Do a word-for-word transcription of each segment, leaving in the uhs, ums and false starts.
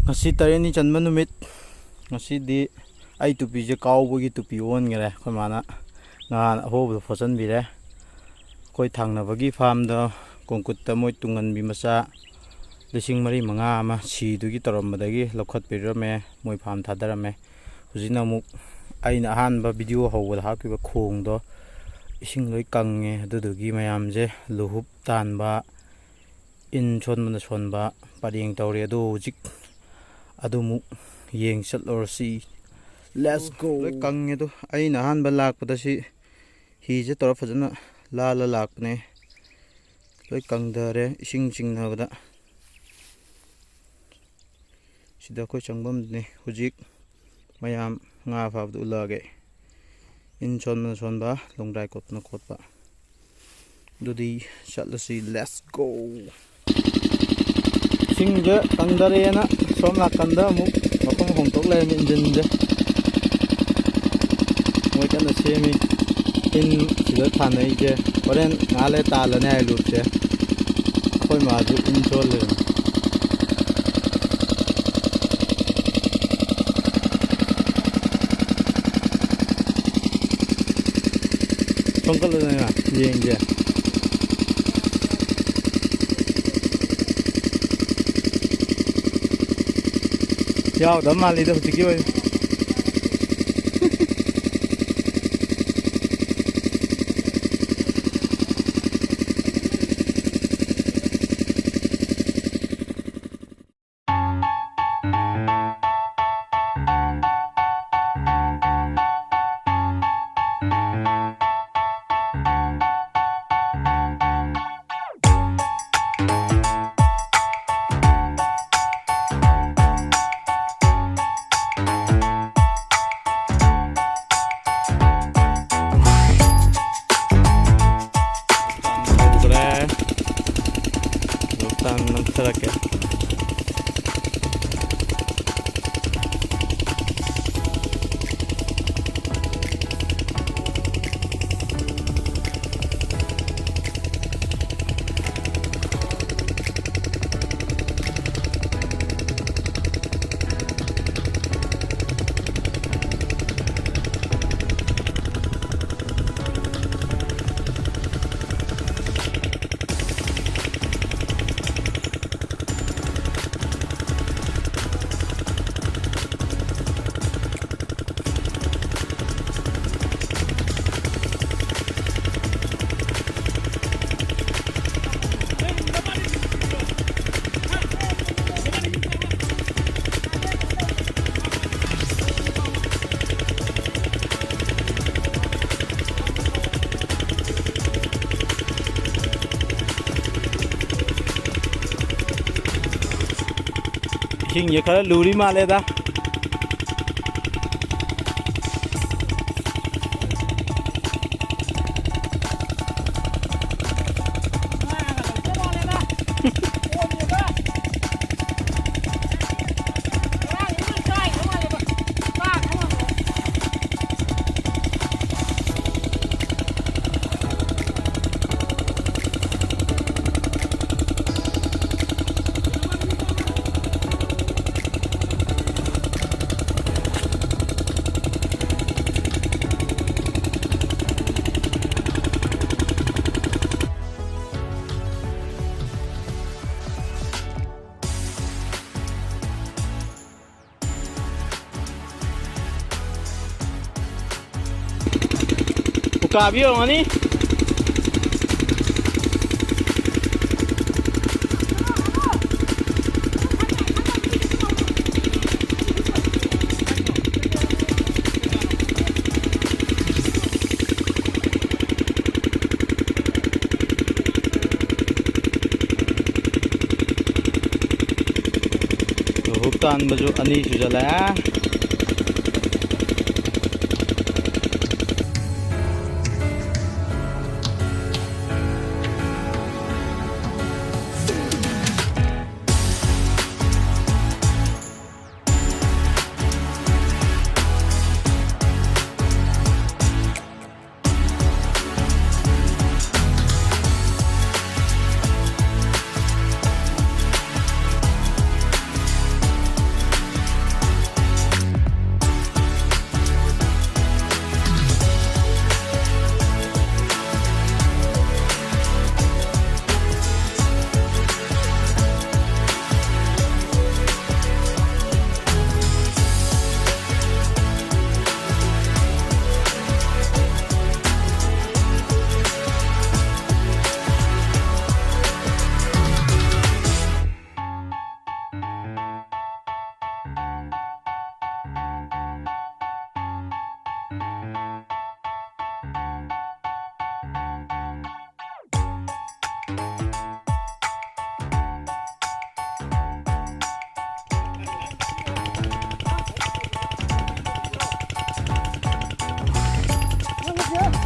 ꯉꯁꯤ ꯇꯔꯦꯠꯅꯤ ꯆꯟꯕ ꯅꯨꯃꯤꯠ꯫ ꯉꯁꯤꯗꯤ ꯑꯩ ꯇꯨꯄꯤꯁꯦ ꯀꯥꯎꯕꯒꯤ ꯇꯨꯄꯤ ꯑꯣꯟꯈꯔꯦ꯫ ꯑꯩꯈꯣꯏ ꯃꯥꯅ ꯉꯍꯥꯟ ꯑꯍꯣꯕꯗꯣ ꯐꯣꯠꯆꯟꯕꯤꯔꯦ꯫ ꯑꯩꯈꯣꯏ ꯊꯪꯅꯕꯒꯤ ꯐꯥꯝꯗ ꯀꯣꯡꯀꯨꯠꯇ ꯃꯣꯏ ꯇꯨꯡꯍꯟꯕꯤ ꯃꯆꯥ ꯂꯤꯁꯤꯡ ꯃꯔꯤ ꯃꯉꯥ ꯑꯃ ꯁꯤꯗꯨꯒꯤ ꯇꯧꯔꯝꯕꯗꯒꯤ ꯂꯧꯈꯠꯄꯤꯔꯝꯃꯦ, ꯃꯣꯏ ꯐꯥꯝ ꯊꯥꯗꯔꯝꯃꯦ꯫ ꯍꯧꯖꯤꯛꯅ ꯑꯃꯨꯛ ꯑꯩꯅ ꯑꯍꯥꯟꯕ ꯚꯤꯗꯤꯑꯣ ꯍꯧꯕꯗ ꯍꯥꯞꯈꯤꯕ ꯈꯣꯡꯗꯣ ꯏꯁꯤꯡ ꯂꯣꯏ ꯀꯪꯉꯦ꯫ ꯑꯗꯨꯗꯨꯒꯤ ꯃꯌꯥꯝꯁꯦ ꯂꯨꯍꯨꯞ ꯇꯥꯟꯕ, ꯏꯟ ꯁꯣꯟꯕꯅ ꯁꯣꯟꯕ ꯄꯔꯦꯡ ꯇꯧꯔꯦ꯫ ꯑꯗꯣ ꯍꯧꯖꯤꯛ ꯑꯗꯨꯃꯨꯛ ꯌꯦꯡ ꯆꯠꯂꯨꯔꯁꯤ꯫ Let's go꯫ ꯂꯣꯏ ꯀꯪꯉꯦ꯫ ꯑꯗꯣ ꯑꯩꯅ ꯑꯍꯥꯟꯕ ꯂꯥꯛꯄꯗ ꯁꯤ ꯍꯤꯁꯦ ꯇꯧꯔ ꯐꯖꯅ ꯂꯥꯜꯂ ꯂꯥꯛꯄꯅꯦ꯫ ꯂꯣꯏ ꯀꯪꯊꯔꯦ ꯏꯁꯤꯡ ꯆꯤꯡꯅꯕꯗ꯫ ꯁꯤꯗ ꯑꯩꯈꯣꯏ ꯆꯪꯐꯝꯗꯨꯅꯤ꯫ ꯍꯧꯖꯤꯛ ꯃꯌꯥꯝ ꯉꯥ ꯐꯥꯕꯗꯨ ꯎꯠꯂꯛꯑꯒꯦ꯫ ꯏꯟ ꯁꯣꯟꯕꯅ ꯁꯣꯟꯕ, ꯂꯣꯡꯗ꯭ꯔꯥꯏ ꯀꯣꯠꯄꯅ ꯀꯣꯠꯄ꯫ ꯑꯗꯨꯗꯤ ꯆꯠꯂꯁꯤ, let's go꯫ ꯏꯁꯤꯡꯁꯦ ꯀꯪꯗꯔꯦꯅ ꯁꯣꯝ ꯅꯥꯀꯟꯗ ꯑꯃꯨꯛ ꯃꯐꯝ ꯍꯣꯡꯗꯣꯛ ꯂꯩꯔꯝꯃꯤ ꯏꯟꯖꯤꯟꯁꯦ꯫ ꯃꯣꯏ ꯀꯟꯅ ꯁꯦꯝꯃꯤ꯫ ꯏꯟ ꯁꯤꯗ ꯊꯥꯅꯩꯁꯦ ꯍꯣꯔꯦꯟ ꯉꯥꯏꯍꯥꯛ ꯂꯩꯔ ꯇꯥꯜꯂꯅꯤ ꯍꯥꯏ ꯂꯨꯞꯁꯦ꯫ ꯑꯩꯈꯣꯏ ꯃꯥꯁꯨ ꯏꯟ ꯁꯣꯜꯂꯤꯕꯅꯤ꯫ ꯁꯣꯝ ꯀꯜꯂꯨꯗꯅ ꯌꯦꯡꯒꯦ꯫ ꯌꯥꯎꯗꯕ ꯃꯥꯜꯂꯤꯗ ꯍꯧꯖꯤꯛꯀꯤ ꯑꯣꯏꯅ꯫ ꯏꯁꯤꯡꯁꯦ ꯈꯔ ꯂꯨꯔꯤ ꯃꯥꯜꯂꯦꯗ꯫ ꯎꯀꯥꯕꯤ ꯑꯣꯏꯔꯝꯒꯅꯤ꯫ ꯇꯥꯟꯕꯁꯨ ꯑꯅꯤ ꯁꯨꯖꯜꯂꯛꯑꯦ꯫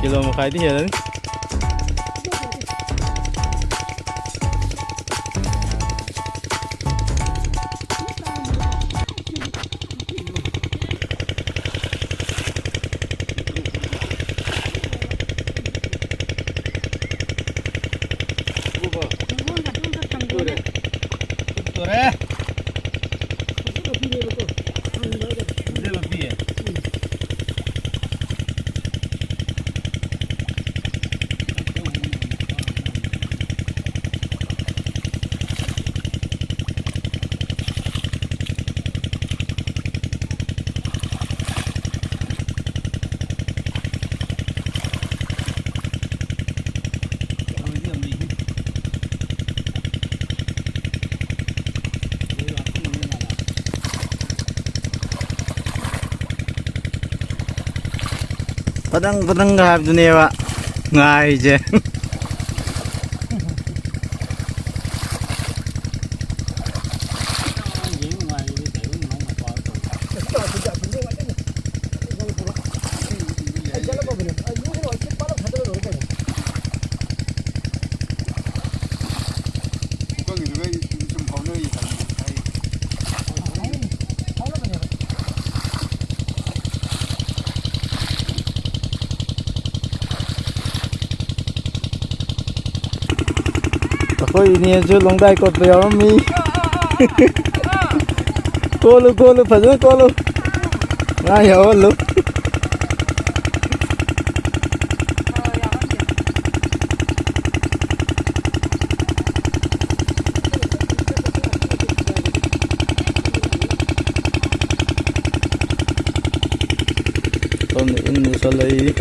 ꯀꯤꯂꯣ ꯃꯈꯥꯏꯗꯤ ꯍꯦꯜꯂꯅꯤ꯫ ꯇꯣꯔꯦ꯫ ꯄꯇꯪ ꯄꯇꯪꯒ ꯍꯥꯏꯕꯗꯨꯅꯦꯕ ꯉꯥꯏꯔꯤꯁꯦ꯫ ꯑꯩꯈꯣꯏ ꯏꯅꯦꯁꯨ ꯂꯣꯡꯗꯥꯏ ꯀꯣꯠꯄ ꯌꯥꯎꯔꯝꯃꯤ꯫ ꯀꯣꯜꯂꯨ, ꯀꯣꯜꯂꯨ, ꯐꯖꯅ ꯀꯣꯜꯂꯨ꯫ ꯉꯥ ꯌꯥꯎꯍꯜꯂꯨ꯫ ꯁꯣꯝꯗ ꯏꯟ ꯄꯨꯁꯜꯂꯛꯏ꯫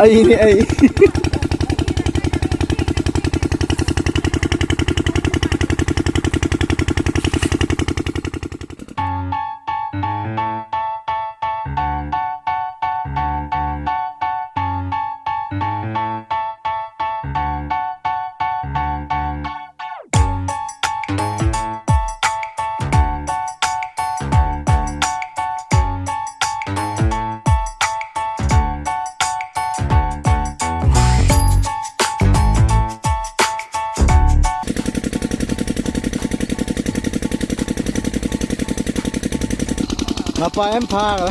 ꯑꯩꯅꯦ, ꯑꯩ꯫ ꯃꯄꯥ ꯌꯥꯝ ꯐꯥꯈ꯭ꯔꯦ꯫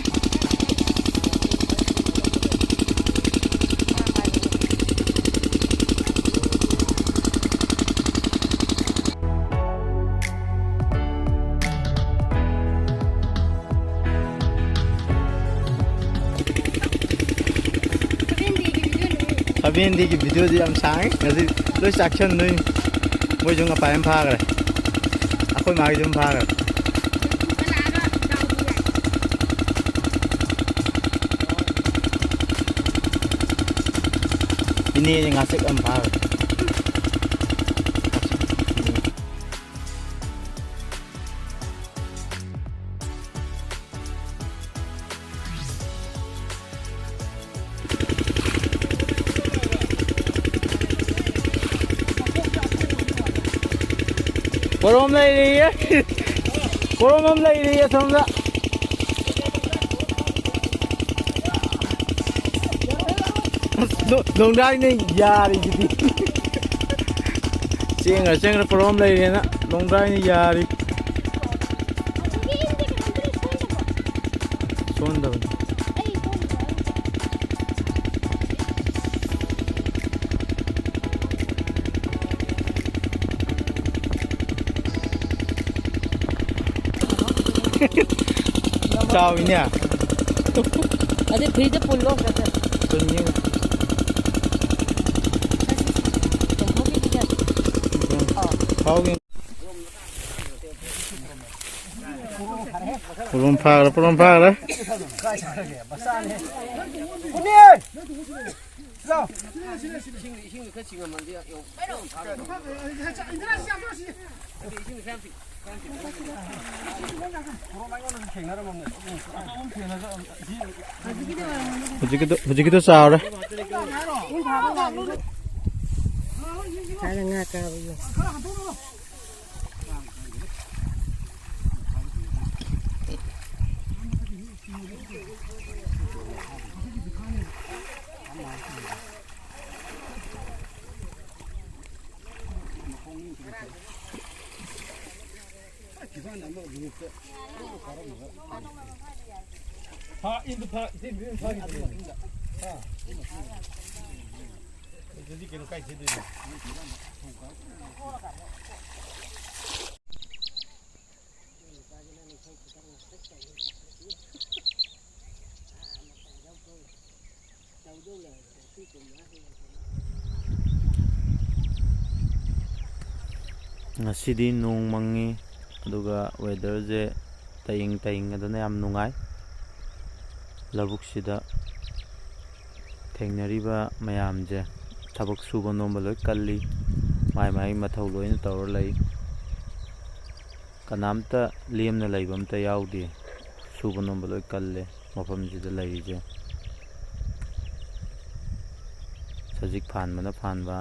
ꯁꯚꯦꯟ ꯗꯦꯒꯤ ꯚꯤꯗꯤꯑꯣꯗꯤ ꯌꯥꯝ ꯁꯥꯡꯉꯤ꯫ ꯉꯁꯤ ꯂꯣꯏ ꯆꯥꯛꯁꯟꯗꯣꯏꯅꯤ꯫ ꯃꯣꯏꯁꯨ ꯉꯄꯥꯏ ꯑꯃ ꯐꯥꯈ꯭ꯔꯦ꯫ ꯑꯩꯈꯣꯏ ꯃꯥꯒꯤꯁꯨ ꯑꯃ ꯐꯥꯈ꯭ꯔꯦ꯫ ꯏꯅꯦꯁꯦ ꯉꯥꯆꯤꯛ ꯑꯃ ꯐꯥꯈ꯭ꯔꯦ꯫ ꯄꯣꯔꯣꯝ ꯂꯩꯔꯤꯌꯦ꯫ ꯄꯣꯔꯣꯝ ꯑꯃ ꯂꯩꯔꯤꯌꯦ ꯁꯣꯝꯗ꯫ ꯅꯣ-, ꯅꯣꯡꯗꯥꯏꯅ ꯌꯥꯔꯤꯁꯤꯗꯤ꯫ ꯆꯦꯡꯈ꯭ꯔꯦ, ꯆꯦꯡꯈ꯭ꯔꯦ, ꯄꯣꯔꯣꯝ ꯂꯩꯔꯦꯅ ꯅꯣꯡꯗꯥꯏꯅ ꯌꯥꯔꯤ꯫ ꯁꯣꯟꯗꯕꯅꯤ꯫ ꯆꯥꯎꯏꯅꯦ꯫ ꯑꯗꯨ ꯐ꯭ꯔꯤꯖꯇ ꯄꯨꯜꯂꯣ ꯑꯝꯇ꯫ ꯄꯨꯟꯒꯦ꯫ ꯆꯦꯟꯊꯣꯛꯈꯤꯁꯤꯗ꯫ ꯑꯥ꯫ ꯐꯥꯎꯒꯦ꯫ ꯄꯣꯔꯣꯝ ꯐꯥꯈ꯭ꯔꯦ, ꯄꯣꯔꯣꯝ ꯐꯥꯈ꯭ꯔꯦ꯫ ꯍꯧꯖꯤꯛꯀꯤꯗꯣ, ꯍꯧꯖꯤꯛꯀꯤꯗꯣ ꯆꯥꯎꯔꯦ꯫ ꯊꯥꯏꯅ ꯉꯥ ꯀꯥꯕꯒꯤ꯫ ꯐꯥ, ꯏꯟꯗꯨ ꯐꯥ, ꯏꯆꯦ, ꯏꯆꯦ, ꯐꯥꯈꯤꯗ꯭ꯔꯦꯅꯦ꯫ ꯑꯗꯨꯗꯤ ꯀꯩꯅꯣ ꯀꯥꯏ ꯊꯤꯗꯣꯏꯅꯣ? ꯉꯁꯤꯗꯤ ꯅꯣꯡ ꯃꯪꯉꯤ, ꯑꯗꯨꯒ weatherꯁꯦ ꯇꯌꯤꯡ ꯇꯌꯤꯡ ꯑꯗꯨꯅ ꯌꯥꯝ ꯅꯨꯡꯉꯥꯏ꯫ ꯂꯧꯕꯨꯛꯁꯤꯗ ꯊꯦꯡꯅꯔꯤꯕ ꯃꯌꯥꯝꯁꯦ ꯊꯕꯛ ꯁꯨꯕ ꯅꯣꯝꯕ ꯂꯣꯏ ꯀꯜꯂꯤ, ꯃꯥꯏ ꯃꯥꯏ ꯃꯊꯧ ꯂꯣꯏꯅ ꯇꯧꯔ ꯂꯩ꯫ ꯀꯅꯥꯝꯇ ꯂꯦꯝꯅ ꯂꯩꯕ ꯑꯝꯇ ꯌꯥꯎꯗꯦ꯫ ꯁꯨꯕ ꯅꯣꯝꯕ ꯂꯣꯏ ꯀꯜꯂꯦ ꯃꯐꯝꯁꯤꯗ ꯂꯩꯔꯤꯁꯦ꯫ ꯁꯖꯤꯛ ꯐꯥꯟꯕꯅ ꯐꯥꯟꯕ,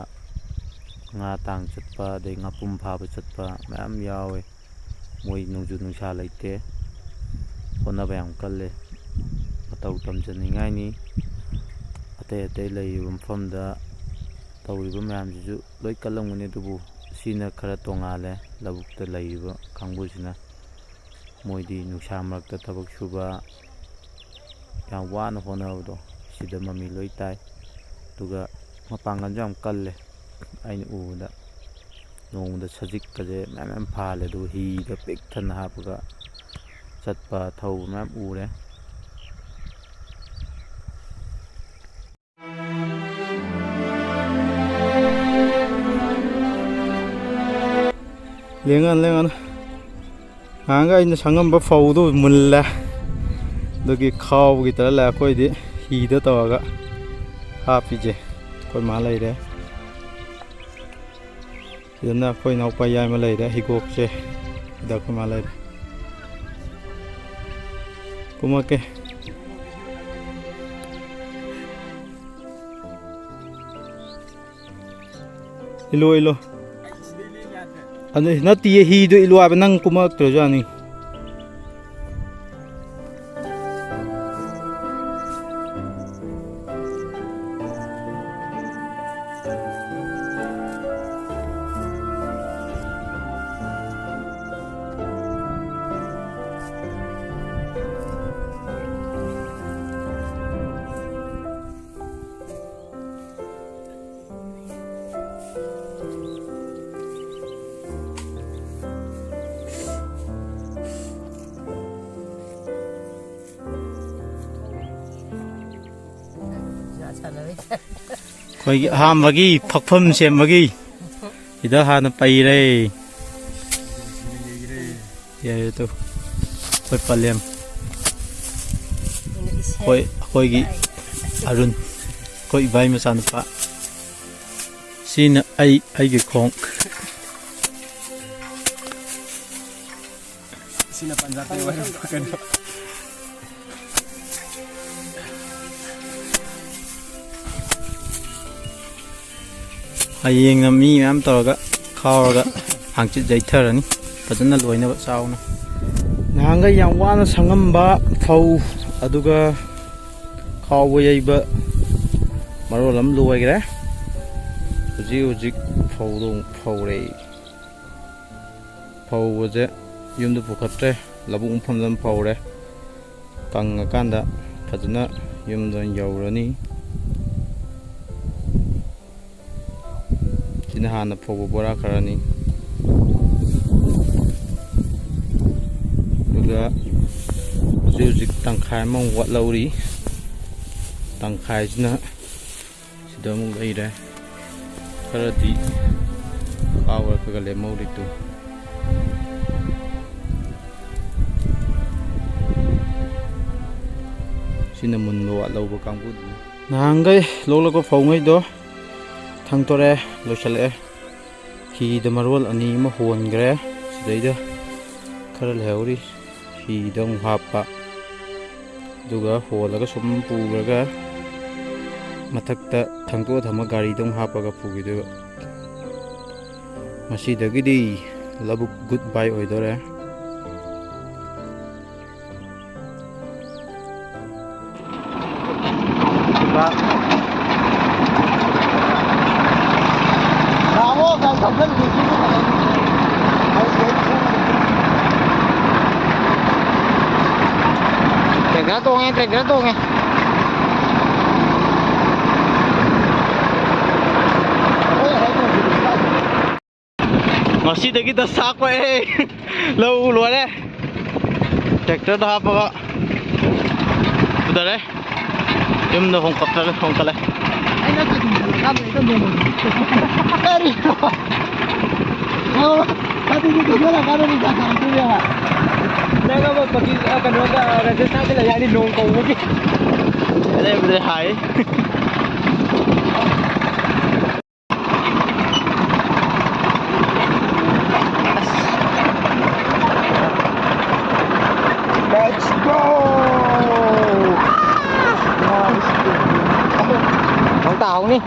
ꯉꯥ ꯇꯥꯡ ꯆꯠꯄ, ꯑꯗꯩ ꯉꯥꯄꯨꯝ ꯐꯥꯕ ꯆꯠꯄ ꯃꯌꯥꯝ ꯌꯥꯎꯋꯦ꯫ ꯃꯣꯏ ꯅꯣꯡꯖꯨ ꯅꯨꯡꯁꯥ ꯂꯩꯇꯦ, ꯍꯣꯠꯅꯕ ꯌꯥꯝ ꯀꯜꯂꯦ꯫ ꯃꯇꯧ ꯇꯝꯖꯅꯤꯡꯉꯥꯏꯅꯤ꯫ ꯑꯇꯩ ꯑꯇꯩ ꯂꯩꯔꯤꯕ ꯃꯐꯝꯗ ꯇꯧꯔꯤꯕ ꯃꯌꯥꯝꯁꯤꯁꯨ ꯂꯣꯏ ꯀꯜꯂꯝꯒꯅꯤ, ꯑꯗꯨꯕꯨ ꯁꯤꯅ ꯈꯔ ꯇꯣꯡꯉꯥꯜꯂꯦ꯫ ꯂꯧꯕꯨꯛꯇ ꯂꯩꯔꯤꯕ ꯀꯥꯡꯕꯨꯁꯤꯅ, ꯃꯣꯏꯗꯤ ꯅꯨꯡꯁꯥ ꯃꯔꯛꯇ ꯊꯕꯛ ꯁꯨꯕ, ꯌꯥꯝ ꯋꯥꯅ ꯍꯣꯠꯅꯕꯗꯣ, ꯁꯤꯗ ꯃꯃꯤ ꯂꯣꯏ ꯇꯥꯏ꯫ ꯑꯗꯨꯒ ꯃꯄꯥꯡꯒꯜꯁꯨ ꯌꯥꯝ ꯀꯜꯂꯦ꯫ ꯑꯩꯅ ꯎꯕꯗ ꯅꯣꯡꯃꯗ ꯁꯖꯤꯛꯀꯁꯦ ꯃꯌꯥꯝ ꯃꯌꯥꯝ ꯐꯥꯍꯜꯂꯦ, ꯑꯗꯨꯒ ꯍꯤꯗ ꯄꯤꯛ ꯊꯟꯅ ꯍꯥꯞꯄꯒ ꯆꯠꯄ ꯊꯧꯕ ꯃꯌꯥꯝ ꯎꯔꯦ꯫ ꯂꯦꯡꯉꯟ ꯂꯦꯡꯉꯟ꯫ ꯉꯍꯥꯟꯒ ꯑꯩꯅ ꯁꯪꯉꯝꯕ ꯐꯧꯗꯣ ꯃꯨꯜꯂꯦ꯫ ꯑꯗꯨꯒꯤ ꯈꯥꯎꯒꯤ ꯇꯔꯥ ꯂꯥꯛꯑꯦ꯫ ꯑꯩꯈꯣꯏꯗꯤ ꯍꯤꯗ ꯇꯧꯔꯒ ꯍꯥꯞꯄꯤꯁꯦ꯫ ꯑꯩꯈꯣꯏ ꯃꯥ ꯂꯩꯔꯦ꯫ ꯁꯤꯗꯅ ꯑꯩꯈꯣꯏ ꯏꯅꯥꯎꯄꯥ ꯌꯥꯏꯃ ꯂꯩꯔꯦ꯫ ꯍꯤꯒꯣꯛꯁꯦ ꯁꯤꯗ ꯑꯩꯈꯣꯏ ꯃꯥ ꯂꯩꯔꯦ꯫ ꯀꯨꯝꯃꯛꯀꯦ꯫ ꯏꯜꯂꯣ, ꯏꯜꯂꯣ꯫ ꯑꯗꯨ ꯅꯠꯇꯤꯌꯦ, ꯍꯤꯗꯣ ꯏꯜꯂꯣ ꯍꯥꯏꯕ, ꯅꯪ ꯀꯨꯝꯃꯛꯇ꯭ꯔꯁꯨ ꯌꯥꯅꯤ꯫ ꯑꯩꯈꯣꯏꯒꯤ ꯑꯍꯥꯟꯕꯒꯤ ꯐꯛꯐꯝ ꯁꯦꯝꯕꯒꯤ ꯁꯤꯗ ꯍꯥꯟꯅ ꯄꯩꯔꯦ꯫ ꯌꯥꯏꯌꯦ ꯇꯨ꯫ ꯑꯩꯈꯣꯏ ꯄꯂꯦꯝ꯫ ꯑꯩꯈꯣꯏ, ꯑꯩꯈꯣꯏꯒꯤ ꯑꯔꯨꯟ꯫ ꯑꯩꯈꯣꯏ ꯏꯕꯥꯏ ꯃꯆꯥꯅꯨꯄꯥ꯫ ꯁꯤꯅ ꯑꯩ, ꯑꯩꯒꯤ ꯈꯣꯡ꯫ ꯁꯤꯅ ꯄꯟꯖꯥꯕꯇ ꯋꯥꯔꯤ ꯀꯩꯅꯣ꯫ ꯍꯌꯦꯡꯅ ꯃꯤ ꯃꯌꯥꯝ ꯇꯧꯔꯒ ꯈꯥꯎꯔꯒ ꯍꯥꯡꯆꯤꯠ ꯌꯩꯊꯔꯅꯤ꯫ ꯐꯖꯅ ꯂꯣꯏꯅꯕ ꯆꯥꯎꯅ꯫ ꯅꯍꯥꯟꯈꯩ ꯌꯥꯝ ꯋꯥꯅ ꯁꯪꯉꯝꯕ ꯐꯧ, ꯑꯗꯨꯒ ꯈꯥꯎꯕ ꯌꯩꯕ ꯃꯔꯣꯜ ꯑꯃ ꯂꯣꯏꯈ꯭ꯔꯦ꯫ ꯍꯧꯖꯤꯛ ꯍꯧꯖꯤꯛ ꯐꯧꯗꯣ ꯑꯃꯨꯛ ꯐꯧꯔꯦ꯫ ꯐꯧꯕꯁꯦ ꯌꯨꯝꯗ ꯄꯨꯈꯠꯇ꯭ꯔꯦ, ꯂꯧꯕꯨꯛ ꯃꯐꯝꯗ ꯑꯗꯨꯝ ꯐꯧꯔꯦ꯫ ꯀꯪꯉꯀꯥꯟꯗ ꯐꯖꯅ ꯌꯨꯝꯗ ꯑꯣꯏꯅ ꯌꯧꯔꯅꯤ꯫ ꯁꯤꯅ ꯍꯥꯟꯅ ꯐꯧꯕ ꯕꯣꯔꯥ ꯈꯔꯅꯤ꯫ ꯑꯗꯨꯒ ꯍꯧꯖꯤꯛ ꯍꯧꯖꯤꯛ ꯇꯪꯈꯥꯏ ꯑꯃꯃꯨꯛ ꯋꯥꯠꯍꯧꯔꯤ꯫ ꯇꯪꯈꯥꯏꯁꯤꯅ ꯁꯤꯗ ꯑꯃꯨꯛ ꯂꯩꯔꯦ꯫ ꯈꯔꯗꯤ ꯄꯥꯎꯔ ꯈꯔ ꯈꯔ ꯂꯦꯝꯍꯧꯔꯤ ꯇꯨ꯫ ꯁꯤꯅ ꯃꯨꯟꯕ ꯋꯥꯠꯍꯧꯕ ꯀꯥꯡꯕꯨꯗꯨꯅꯤ꯫ ꯅꯍꯥꯟꯈꯩ ꯂꯣꯛꯂꯛꯄ ꯐꯧꯉꯩꯗꯣ ꯊꯥꯡꯇꯣꯔꯛꯑꯦ, ꯂꯣꯏꯁꯤꯜꯂꯛꯑꯦ꯫ ꯍꯤꯗ ꯃꯔꯣꯜ ꯑꯅꯤ ꯑꯃ ꯍꯣꯟꯈ꯭ꯔꯦ꯫ ꯁꯤꯗꯩꯗ ꯈꯔ ꯂꯩꯍꯧꯔꯤ꯫ ꯍꯤꯗ ꯑꯃꯨꯛ ꯍꯥꯞꯄ꯫ ꯑꯗꯨꯒ ꯍꯣꯜꯂꯒ ꯁꯨꯝ ꯄꯨꯔꯒ ꯃꯊꯛꯇ ꯊꯥꯡꯇꯣꯛꯑ ꯊꯝꯃ ꯒꯥꯔꯤꯗ ꯑꯃꯨꯛ ꯍꯥꯞꯄꯒ ꯄꯨꯈꯤꯗꯣꯏꯕ꯫ ꯉꯁꯤꯗꯒꯤꯗꯤ ꯂꯧꯕꯨꯛ ꯒꯨꯗ ꯕꯥꯏ ꯑꯣꯏꯗꯣꯔꯦ꯫ Tractor ꯇꯣꯡꯉꯦ, tractor ꯇꯣꯡꯉꯦ꯫ ꯉꯁꯤꯗꯒꯤ ꯗꯁꯥ ꯀꯣꯛꯑꯦ꯫ ꯂꯧ ꯂꯣꯏꯔꯦ꯫ Tractor ꯗ ꯍꯥꯞꯄꯒ ꯄꯨꯊꯔꯦ꯫ ꯌꯨꯝꯗ ꯍꯣꯡꯀꯠꯂꯦ, ꯍꯣꯡꯀꯠꯂꯦ꯫ ꯀꯔꯤꯅꯣ? ꯑꯣ, ꯑꯗꯨꯗꯤ ꯀꯩꯅꯣꯅ ꯀꯥꯟꯅꯕ ꯄꯩꯁꯥ ꯊꯥꯔꯛꯇꯣꯏꯅꯦꯕ꯫ ꯅꯪ ꯑꯃ ꯄꯥꯀꯤ-, ꯑ, ꯀꯩꯅꯣꯗ, ꯑ, ꯔꯥꯖꯁꯊꯥꯟꯗ ꯂꯩ ꯍꯥꯏꯅꯤ ꯅꯣꯡ ꯀꯧꯕꯒꯤ꯫ ꯑꯔꯦꯕꯗꯤ ꯍꯥꯏ꯫ Let's go! Nice. ꯅꯣꯡ ꯇꯥꯍꯧꯅꯤ꯫